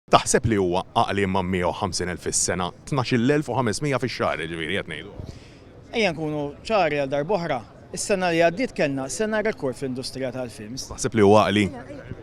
Taħseb li huwa għaqli imma 150,000 fis-sena, 12,500 fix-xahar, jiġifieri qed ngħidu. Ejja nkunu ċari għal darb'oħra, is-sena li għaddiet kellna sena rekord fl-industrija tal-films. Taħseb li huwa għaqli?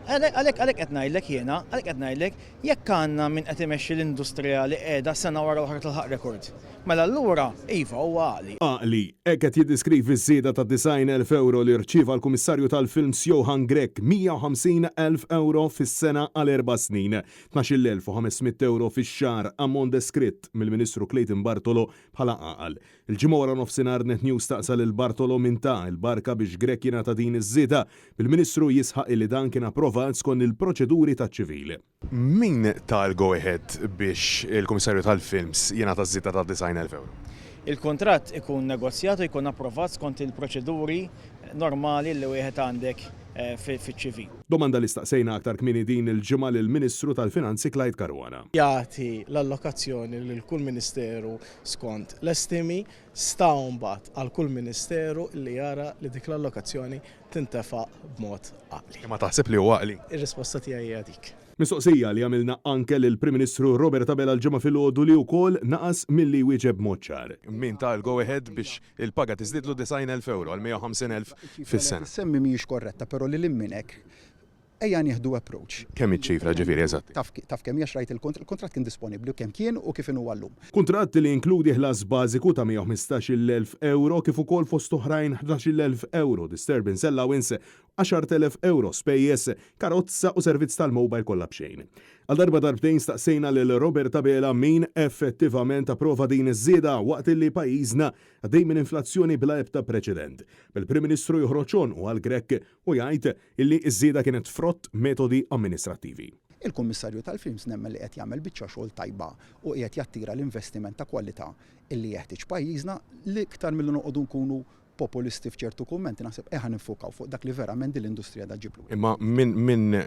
Għalhekk għalhekk qed ngħidlek jiena, għalhekk qed ngħidlek, jekk għandna min qed imexxi l-industrija li qiegħda sena wara l-oħra tilħaq rekord. Mela allura, iva, huwa għaqli. Għaqli, hekk qed jiddiskrivi ż-żieda ta' 90,000 ewro li rċieva l-Kummissarju tal-Films Johann Grech, 150,000 ewro fis-sena għal erba' snin, 12,500 ewro fix-xahar, ammont deskritt mill-Ministru Clayton Bartolo bħala għaqal. Il-Ġimgħa waranofsinhar Net News staqsa lil Bartolo min ta l-barka biex Grech jingħata din iż-żieda, bil-Ministru jisħaq illi dan kien approvat skont il-proċeduri taċ-ċivil. Min ta l-go ahead biex il-Kummissarju tal-Films jingħata ż-żieda ta' 90,000 ewro? Il-kuntratt ikun negozjat u jkun approvat skont il-proċeduri normali li wieħed għandek fiċ-ċivil. Domanda li staqsejna aktar kmieni din il-ġimgħa lill-Ministru tal-Finanzi Clyde Caruana. Jagħti l-allokazzjoni lil kull ministeru skont l-estimi, sta mbagħad għal kull ministeru li jara li dik l-allokazzjoni tintefaq b'mod għaqli. Imma taħseb li hu għaqli? Ir-risposta tiegħi hija dik. Mistoqsija li għamilna anke lill-Prim Ministru Robert Abela l-Ġimgħa filgħodu li wkoll naqas milli jwieġeb b'mod ċar. Min ta l-go ahead biex il-paga tiżdiedlu 90,000 ewro għal 150,000 Iċ-ċifra li qed fis-sena? issemmi mhijiex korretta, però lil hinn minn hekk ejja nieħdu approach. Kemm hi ċ-ċifra ġifieri eżatti? Taf taf kemm hi għax rajt il-kuntratt, il-kuntratt kien disponibbli u kemm kien u kif inhuwa llum. Kuntratt li jinkludi ħlas bażiku ta' 115,000 ewro kif ukoll fost oħrajn 11,000 ewro disturbance allowance, 10,000 ewro spejjeż, karozza u servizz tal-mobile kollha b'xejn. Għal darba darbtejn staqsejna lil Robert Abela min effettivament approva din iż-żieda waqt li pajjiżna għaddej minn inflazzjoni bla ebda preċedent. Bil-Prim Ministru joħroġ għonqu għal Grech u jgħid illi ż-żieda kienet frott metodi amministrattivi. Il-Kummissarju tal-Films nemmen li qed jagħmel biċċa xogħol tajba u qiegħed jattira l-investiment ta' kwalità illi jeħtieġ pajjiżna li iktar milli noqogħdu nkunu populisti f'ċertu kummenti naħseb eħa niffukaw fuq dak li verament din l-industrija qiegħda ġġib lura. Imma min min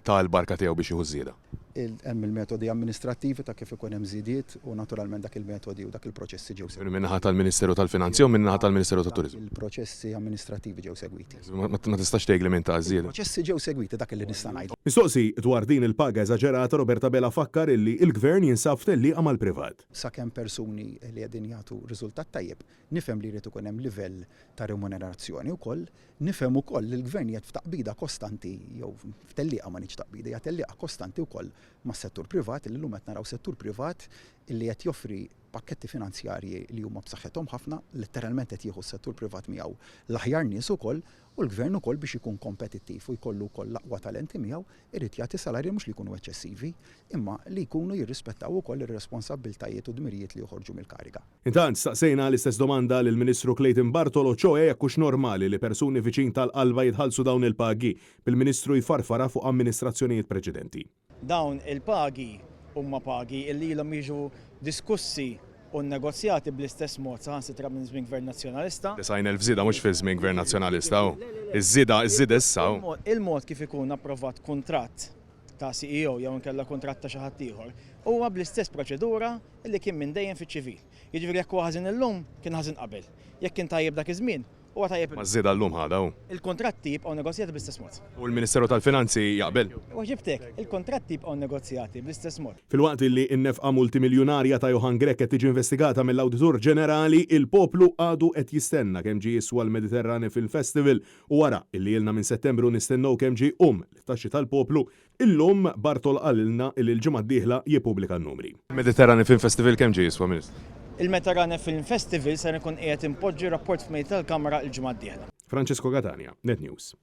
ta l-barka tiegħu biex jieħu ż-żieda? Hemm il-metodi amministrattivi ta' kif ikun hemm żidiet u naturalment dak il-metodi u dak il-proċessi ġew segwiti. Min-naħa tal-Ministeru tal-Finanzi jew min-naħa tal-Ministeru tat-Turiżmu? Il-proċessi amministrattivi ġew segwiti. Ma tistax tgħidli min ta ż-żieda? Il-proċessi ġew segwiti, dak li nista' ngħid. Mistoqsi dwar din il-paga eżaġerata, Robert Abela fakkar illi l-Gvern jinsab f'tellieqa mal-privat. Sakemm persuni li qegħdin jagħtu riżultat tajjeb, nifhem li jrid ikun hemm livell ta' remunerazzjoni wkoll. Nifhem ukoll li l-Gvern qiegħed f'taqbida kostanti jew f'tellieqa ma ngħidx taqbida, hija tellieqa kostanti wkoll mas-settur privat li llum qed naraw settur privat li qed joffri pakketti finanzjarji li huma b'saħħithom ħafna, letteralment qed jieħu s-settur privat miegħu l-aħjar nies ukoll u l-Gvern ukoll biex ikun kompetittiv u jkollu wkoll l-aqwa talenti miegħu irid jagħti salarji mhux li jkunu eċċessivi imma li jkunu jirrispettaw ukoll ir-responsabbiltajiet u dmirijiet li joħorġu mill-kariga. Intant, staqsejna l-istess domanda lill-Ministru Clayton Bartolo, ċoe jekk hux normali li persuni viċin tal-qalba jitħallsu dawn il-pagi, bil-Ministru jfarfarha fuq amministrazzjonijiet preċedenti. Dawn il-pagi huma pagi li ilhom jiġu diskussi u nnegozjati bl-istess mod saħansitra minn żmien Gvern Nazzjonalista. 90,000 żieda mhux fi żmien Gvern Nazzjonalista hu. Iż-żieda, iż-żieda issa hu. Il-mod kif ikun approvat kuntratt ta' CEO jew inkella kuntratt ta' xi ħadd ieħor huwa bl-istess proċedura li kien minn dejjem fiċ-ċivil. Jiġifieri jekk huwa ħażin illum, kien ħażin qabel. Jekk kien tajjeb dak iż-żmien, huwa tajjeb illum. Ma ż-żieda llum ħadha hu. Il-kuntratti jibqgħu negozjati bl-istess mod. U l-Ministeru tal-Finanzi jaqbel? Weġibtek, il-kuntratti jibqgħu negozjati bl-istess mod. Filwaqt li n-nefqa multimiljunarja ta' Johann Grech qed tiġi investigata mill-Awditur Ġenerali, il-poplu għadu qed jistenna kemm ġie jiswa l-Mediterrane Film Festival u wara illi ilna minn Settembru nistennew kemm ġie jqum lit-taxxi tal-poplu, illum Bartol qalilna illi l-ġimgħa d-dieħla jippubblika n-numri. Mediterrane Film Festival kemm ġie jiswa, Ministru? Il-Mediterrane Film Festival ser inkun qiegħed inpoġġi rapport f'mejda tal-Kamra l-ġimgħa d-dieħla. Francesco Catania, Net News.